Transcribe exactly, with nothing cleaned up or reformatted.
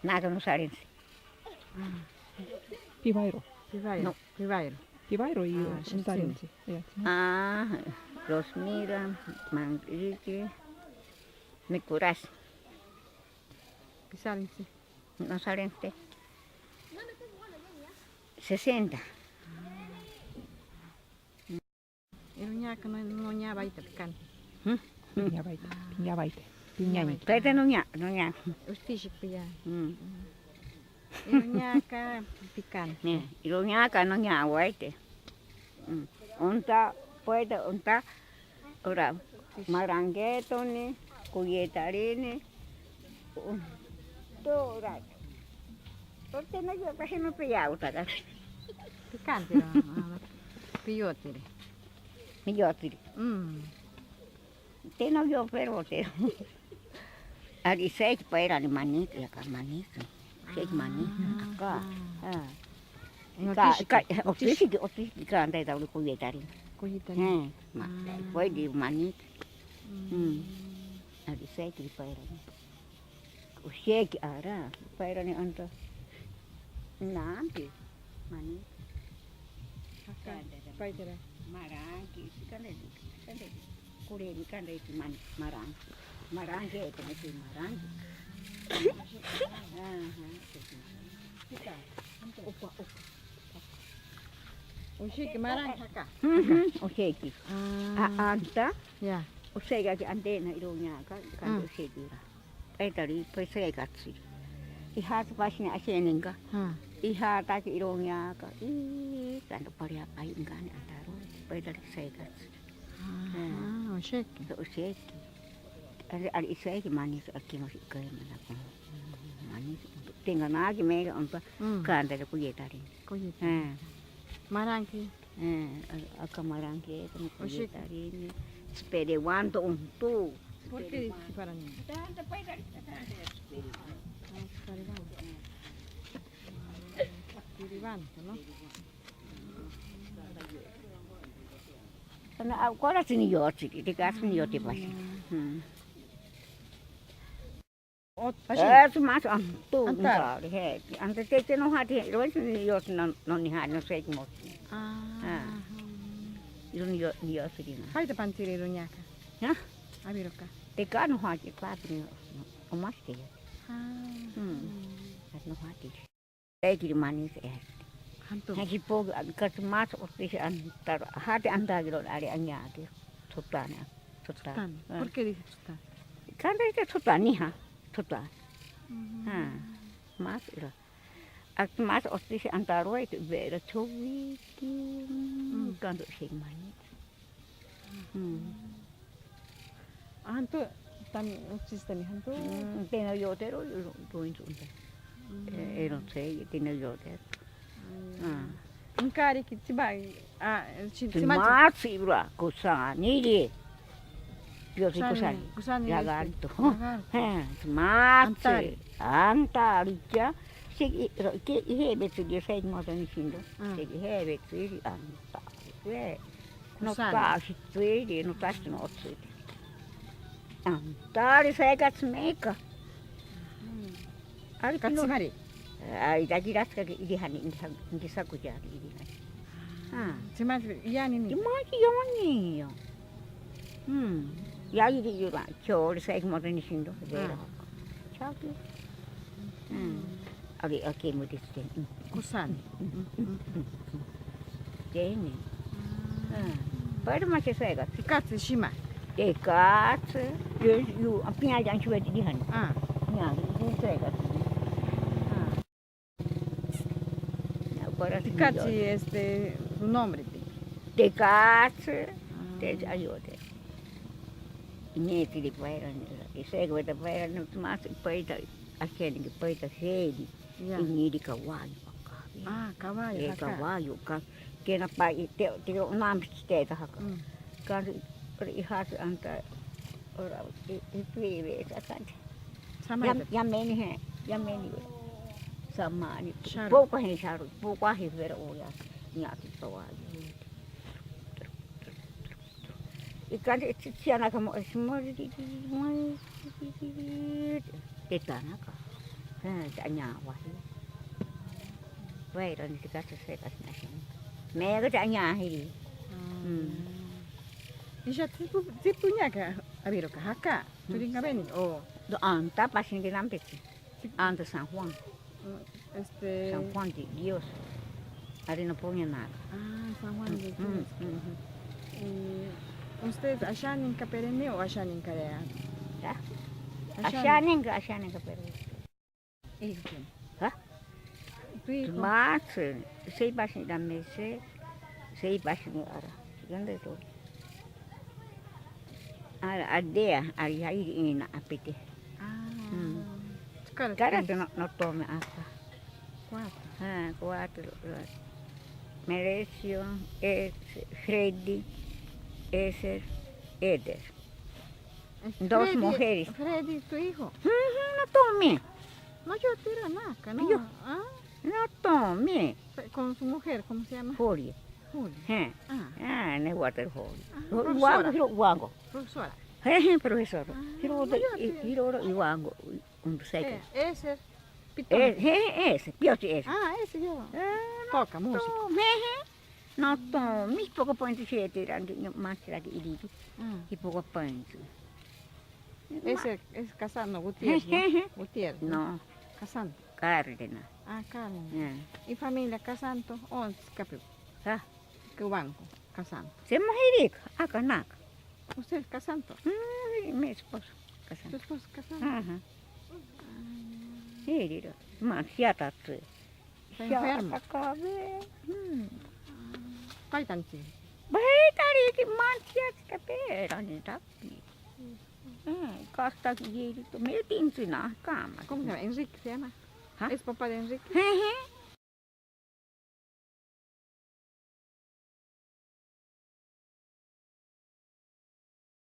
Naga Nosarense. Pivairo. Pivairo. No. Pivairo. Pivairo y Ah, Nosarense. Ya. Ah, Rosmira, Manrique, Nicolás. Pisarense. Nosarense. Sesenta. Iroñaaka no, noña baita pikani. Hmm? Piña baita, piña baita, piña ña. Tete noña, noña. Ustishi piña. Hmm. Iroñaaka pikani. Ne, iroñaaka noña waite. Hmm. Onta, puede, onta, ora, marangetoni, kuyetareni, onta, ora. Porque no yo casi no pillaba, ¿verdad? Picante, no, no, no. Piyotire. Piyotire. Mm. Te no yo, pero te. Ari seiki paera ni manito, ya ka manito. Seiki manito, aka. Ah. Ka, ka, otishiki, otishiki ka anda da uri kuyetari. Kuyetari. Eh, ma, fue di manito. Mm. Ari seiki paera ni. Osheki ara, paera ni anta. Nampi, mani. Aka, paitera. Maranki, si kande, kande. Kure ni kande si man, maranki. Maranki, ete ni si maranki. Aha, si maranki. Opa, opa. Osheki maranki aka. Mhm, osheki. Ah. A, anta. Ya. Osheki aki antena iroñaaka, kande osheki ra. Paitari, pues, seikatsiri. Ihatsi pashini asheninka. Hmm. Ihataki iroñaaka. Ii, kando paria pai inkani antaro. Paitari seikatsiri. Ah, osheki. Osheki. Ari, ari, iseiki manitsi aki masi kaimana ko. Manitsi. Tenga naki mega onta. Hmm. Kandere kuyetari. Kuyetari. Hmm. Maranki. Eh, a-, aka maranki, como osheki. Kuyetarini. Speriwanto ontu. ¿Por qué dices para niña? Tanta paitari, tanta speriwanto. Ah, speriwanto. Speriwanto, ¿no? Kana, a, kora sini yo, sini, de gas ni yo te pasa. Mm. Ot-, ashi. Eh, su mas antu, anta. Anta, he. Anta te, te no hati, ro es ni yo no, no ni ha, no sé cómo. Ah. Ah. Yo ni yo, ni yo sirina. Paita pantsiri iroñaaka. Ya? Abiroka. Te ka no hati, pa, pero no, o más que ya. Ah. Hmm. No hati. Ekiri manitsi. Hanto. Haki po, katsi mas otisi antaro. Hati antakero ari añaki. Tsutani. Tsutani. Tsutani. Ah. ¿Por qué dice tsutani? Kanda ite tsutani ha. Tsutani. Mhm. Ha. Mas ira. Ak mas otisi antaro ite vera chowiki. Mm. Kanda si manitsi. Mm. Anto, tam, utsisitami, anto. Mm, te no yotero, yo, yo, yo, yo, mm. Eh, ero sei, te no yotero. Mm. Ah. Inkari ki tsiba, ah, tsi-, tsimatsi. Tsimatsi bra, kusaniri. Yo si kusani, kusani. Kusani, lagarto. Lagarto. Eh, tsimatsi. Antari. Antari ya. Si, i, ro, ke, ihe betsi di sei mo tani sindo. Ah. Si, ihe betsi di antari. Eh. No kusani. Tashi tsuiri, no tashi no tsuiri. Antari saika tsimeka. Mm. Ari kino. Katsimari. Ai, dagi raska ke iri hani, iri han-, iri saku ya, iri hani. Ah. Tsimari, yani ni. Tsimari, yani yo. Hmm. Ya iri yura, chori saika mo tani sindo, vera. Ah. Chaki. Hmm. Ari, aki mo diste. Hmm. Kusani. Teni. Ah. Pero más que suega. Tekatsi shima. Tekatsi. Yo, yo, apiña ya anchua di hani. Ah. Ya, yo suega. Ah. Ya, para tekatsi, este, su nombre. Tekatsi. Ah. Te ayote. Ni te di paera, ni. Ese que te paera, no más paita, así que paita, sí. Ya. Iñiri kawayu aka. Ah, kawayu, eh, aka. Kawayu aka. Kena pa i te, te onam te ta aka. Mm. Kan ri hasi anta ora i, i pibe sa kan. Samani. Ya, ya meni he, ya meni. Samani. Sharu. Poco he sharu, poco he pero oya. Nya ti kawayu. Ikande chichiana kamo, te tanaka. Eh, te añawaji. Bueno, ni siquiera se sepa si nace. Me digo te añajiri. Mm. Isha, tsipu-, tsipuñaka, abiroka, jaka, turinka beni, o. Do anta, pasinki nampichi. Anta San Juan. Mm, este. San Juan de Dios. Ari no ponía nada. Ah, San Juan de Dios. Mm, mm. Y usted, ashaninka pereni o ashaninka rea? Ya. Ashanin. Ashaninka, ashaninka pereni. Ejemplo. Ha? Tui ko- Mas, sei pasin da mese, sei pasin ara. ¿Dónde to? Ara aldea, ari, ari ina apite. Ah. Mm. Kara, kara te no, no tome aka. Cuatro. Ah, cuatro. Merecio, es Freddy, Eser, Eder. Dos mujeres. Freddy, tu hijo. Ujú, no tome. No, yo tiro naka, no. Yo. Ah. No tome. Con su mujer, ¿cómo se llama? Julia. Julia. He. Ah. Ah, ne water Julia. Ah, profesora. Wango, hiro wango. Profesora. He, he, profesor. Ah, hiro, no, yo tiro. Hiro, hiro, iwango. Un seco. Eh, ese. Pitón. Eh, he, he, ese, piochi ese. Ah, ese yo. Eh, no. Toca música. Tome, he. No to, mis poco puente siete eran de más era que iriti. Ah. Y poco puente. Ese es casado, no, Gutiérrez, ¿no? Gutiérrez, ¿no? No. Casanto. Cárdenas. Ah, Cárdenas. Ah. ¿Y familia Casanto? ¿O es Capi-? Ah. ¿Qué banco? Casanto. Se mojerica, acá naca. ¿Usted es Casanto? Mm, mi esposo, Casanto. ¿Tu esposo es Casanto? Ajá. Ah. Sí, digo, más ya está. ¿Está enfermo? Shakakabe. Hmm. Kaitanchi. Baitari ki manchia tapera ni tapi. Hmm, kasta ki yeri to me tinchi na kama. ¿Cómo se llama? Enrique se llama. ¿Ah? ¿Es papá de Enrique? He, he.